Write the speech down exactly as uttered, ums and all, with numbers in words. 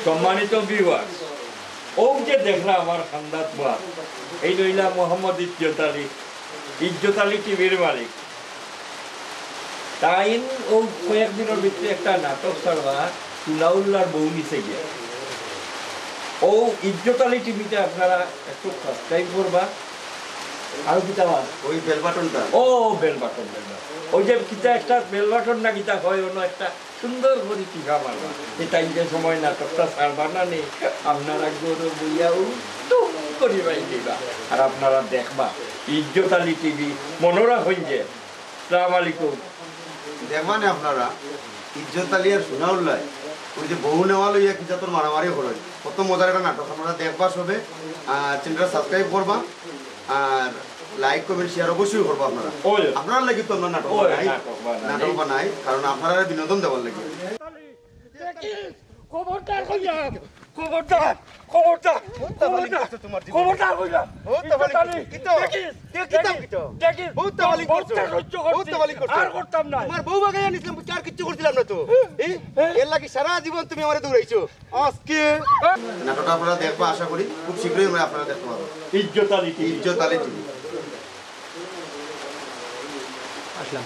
সম্মানিত ভিউয়ার্স, ও যে দেখরা আমার খান্দাত বাদ, এই রইলা মোহাম্মদ ইজ্জত আলী, ইজ্জত আলী টিভির মালিক। তাইন ও কয়েকদিনর ভিতরে একটা নাটক ছাড়বা, সুনাউল্লার বউ নিছে গিয়া। ও ইজ্জত আলী টিভিতে আপনারা একটু সাবস্ক্রাইব করবা। আর কিতা বা? ওই বেল বাটনটা। ও, বেল বাটন, বেল বাটন। ওই যে কিতা একটা বেল বাটন না কিতা হয়, অন্য একটা সুন্দর করি টিপা মারবা। যে তাইন যে সময় নাটকটা ছাড়বা না নি, আপনারা ঘরো বইয়া উত্তম করি বাই দিবা। আর আপনারা দেখবা ইজ্জত আলী টিভি, মনে রাখইন যে। আসসালামু আলাইকুম। দেখবা নে আপনারা, ইজ্জত আলী আর সুনাউল্লায় ওই যে বউ নেওয়া লইয়া কি জাতর মারামারি করইন। কত মজার একটা নাটক, আপনারা দেখবা সবে। আর চ্যানেলটা সাবস্ক্রাইব করবা, আর লাইক, কমেন্ট, শেয়ার অবশ্যই করবা আপনারা। ওই। আপনারার লাগি তো আমরা নাটক ওই, বানাই, নাটক বানাই। নাটক বানাই, কারণ আপনারারে বিনোদন দেওয়ার লাগি। দেখিস, খবরদার কইলাম, খবরদার, খবরদার, বহুত তাবালিং খবরদার, করছো তোমার জীবনে। খবরদার কইলাম। বহুত তাবালিং ইজ্জত আলী, করছো। কিতা? দেখিস, কে কিতা দেখিস, কিতা? দেখিস, বহুত তাবালিং তোর করছো। বউটা সহ্য করছি, বহুত তাবালিং করছো। আর করতাম না। তোমার বউ বাগাইয়া নিছিলাম, আর কিচ্ছু করছিলাম না তো। এই, হ্যাঁ। এর লাগি সারা জীবন তুমি আমারে দৌড়াইছো। আজকে নাটকটা আপনারা দেখবা, আশা করি খুব শীঘ্রই আমরা আপনারা দেখতে পারবো। ইজ্জত আলী টিভি। ইজ্জত আলী টিভি। আসলাম।